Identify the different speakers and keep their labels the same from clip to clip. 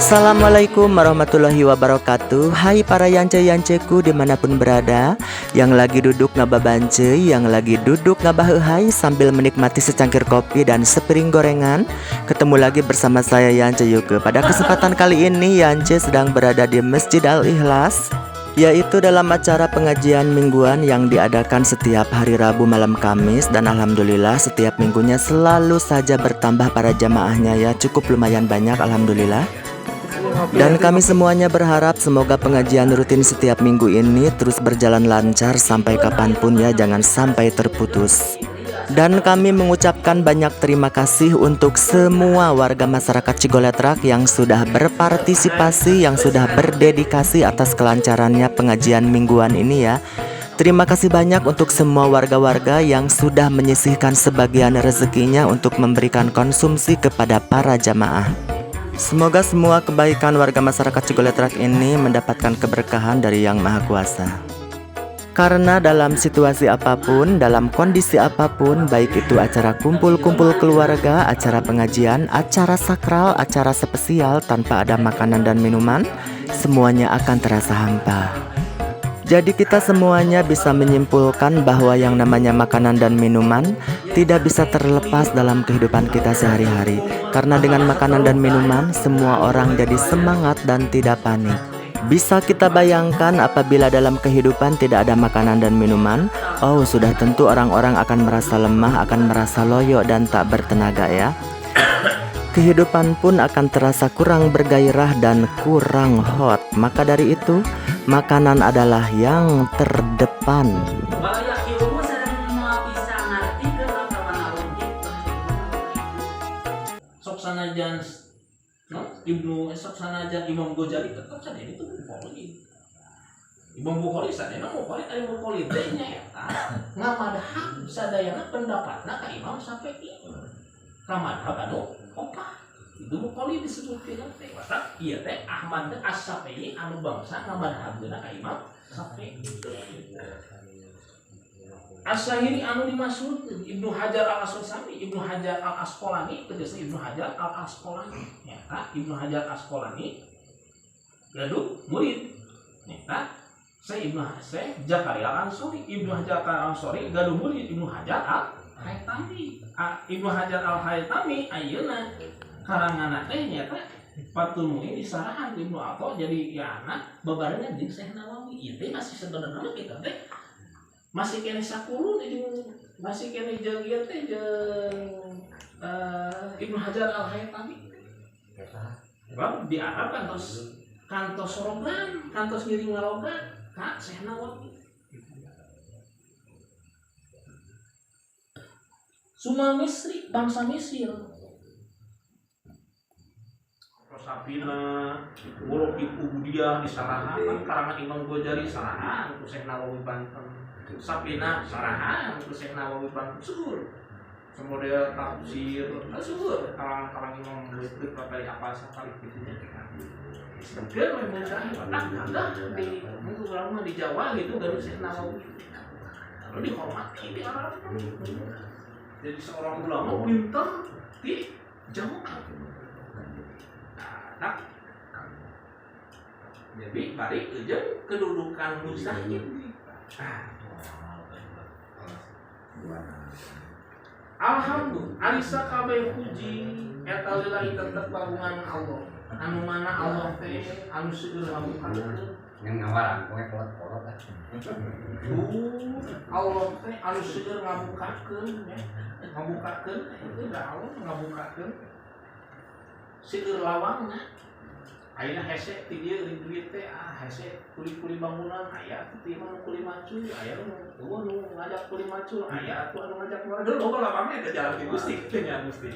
Speaker 1: Assalamualaikum warahmatullahi wabarakatuh. Hai para yance-yanceku dimanapun berada, yang lagi duduk ngababanceuy, yang lagi duduk ngabaheuhai sambil menikmati secangkir kopi dan sepiring gorengan. Ketemu lagi bersama saya, Yance Yuke. Pada kesempatan kali ini Yance sedang berada di Masjid Al-Ikhlas, yaitu dalam acara pengajian mingguan yang diadakan setiap hari Rabu malam Kamis. Dan alhamdulillah setiap minggunya selalu saja bertambah para jamaahnya ya. Cukup lumayan banyak, alhamdulillah. Dan kami semuanya berharap semoga pengajian rutin setiap minggu ini terus berjalan lancar sampai kapanpun ya, jangan sampai terputus. Dan kami mengucapkan banyak terima kasih untuk semua warga masyarakat Cigoletrak yang sudah berpartisipasi, yang sudah berdedikasi atas kelancarannya pengajian mingguan ini ya. Terima kasih banyak untuk semua warga-warga yang sudah menyisihkan sebagian rezekinya untuk memberikan konsumsi kepada para jamaah. Semoga semua kebaikan warga masyarakat Cigoletrak ini mendapatkan keberkahan dari Yang Maha Kuasa. Karena dalam situasi apapun, dalam kondisi apapun, baik itu acara kumpul-kumpul keluarga, acara pengajian, acara sakral, acara spesial tanpa ada makanan dan minuman, semuanya akan terasa hampa. Jadi kita semuanya bisa menyimpulkan bahwa yang namanya makanan dan minuman tidak bisa terlepas dalam kehidupan kita sehari-hari. Karena dengan makanan dan minuman, semua orang jadi semangat dan tidak panik. Bisa kita bayangkan apabila dalam kehidupan tidak ada makanan dan minuman, oh, sudah tentu orang-orang akan merasa lemah, akan merasa loyo dan tak bertenaga ya. Kehidupan pun akan terasa kurang bergairah dan kurang hot. Maka dari itu, makanan adalah yang terdepan.
Speaker 2: Balaya ilmu sareng moal bisa ngartikeun atawa ngalogik.
Speaker 3: Sok sanajan no, Ibnu, sok sanajan Imam Ghazali, tetap saja itu Bukhari, Imam Bukhari sadayana Bukhari. Ari Bukhari teh nyaeta ngamadhab sadayana pendapatna ka Imam Syafi'i, ka madhab anu opat itu. Bukhari disebutkeun teh matak ieu teh Ahmad teh As-Syafi'i anu bangsa ngamadhabkeuna ka Imam Syafi'i. As-Sahiri anu dimaksud Ibnu Hajar al Asqalani, Ibnu Hajar al Asqalani, tegasna Ibnu Hajar al Asqalani. Nyata Ibnu Hajar Asqalani gaduh murid. Nyata saya Ibnu saya Zakaria al Ansori, Ibnu Hajar al Ansori gaduh murid Ibnu Hajar al Haytami. Ibnu Hajar al Haytami ayeuna karanganna teh nyata Fathul Muin disarahan ku Ibnu Atha jadi ya anak babarengan jeung Syekh Nawawi. Ieu teh masih sebenarnya kita teh masih keneh sakurun jeung masih keneh jeung ieu teh jeung Ibnu Hajar Al Haytami. Sebab di Arab kantos kantos sorogan, kantos ngiring ngalogat ka Syekh Nawawi. Suma Misri, bangsa Mesir. Safina, Muraqib Ubudiyah disarahan kan karangan Imam Ghazali, sarahan ku Syekh Nawawi Banten. Safina sarahan ku Syekh Nawawi Banten. Seueur. Semodel tafsir, seueur karangan-karangan Imam Ghazali kali apa sakali kitu nya. Sedengkeun we mujtahid tak gagah di mungkin urang mah di Jawa gitu gaduh Syekh Nawawi. Lalu dihormati di Arab. Jadi seorang ulama pintar di Jawa. Nah, jadi balik jeung kedudukan mujtahid. Ah. Alhamdulillah, ari sakabeh puji eta lillahi tetep kagungan Allah. Anu mana Allah teh anu seueur ngabukakeun.
Speaker 4: Yang ngawaran pokoknya kolot-kolot lah.
Speaker 3: Allah teh anu seueur ngabukakeun ya. Ngabukakeun itu da Allah ngabukakeun. Seueur lawangna. Ayeuna hese ti dieu euy duit teh, ah, hese kuli-kuli bangunan aya atuh ti mah nu kuli macul, aya nu eueuh nu ngajak kuli macul, aya atuh anu ngajak keluarga, loba lawangna eta jalan ti Gusti kitu nya Gusti.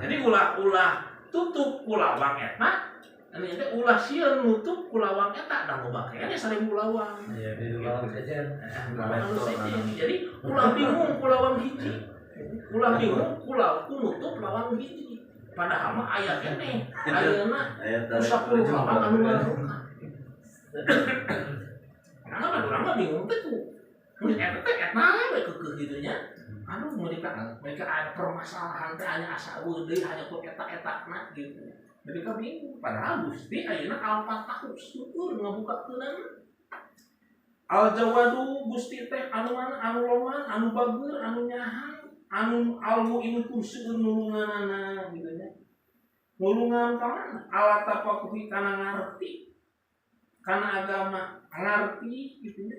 Speaker 3: Jadi ulah-ulah tutup ku lawang eta, anu teh ulah sieun nutup ku lawang eta, da loba keneh 1000 lawang.
Speaker 4: Iya, di lawang saja.
Speaker 3: Lawang anu sejen. Jadi ulah bingung ku lawang hiji. Ulah bingung ku nutup lawang hiji. Padahal mah aya keneh. Ayeuna ku 10 lawang anu ngaruka. Karena mah urang mah bingung teh ku eta teh eta we keukeuh kitu nya. Aduh, mereka mereka ada permasalahan teh hanya asa deui hanya ku eta-etana gitu. Jadi ka bingung, padahal Gusti ayeuna Al-Fatah syukur ngabukakeunana. Al Jawadu Gusti teh anu mana, anu loman, anu bager, anu nyahan, anu al mu'inu tur seueur nulunganana gitu nya. Nulungan ka mana? Ala tafakuhi kana ngarti. Kana agama ngarti gitu nya.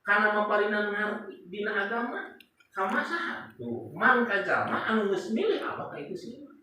Speaker 3: Kana maparinan ngarti dina agama kama saha? Tuh, man ka jalma anu geus milih Allah ka itu sih.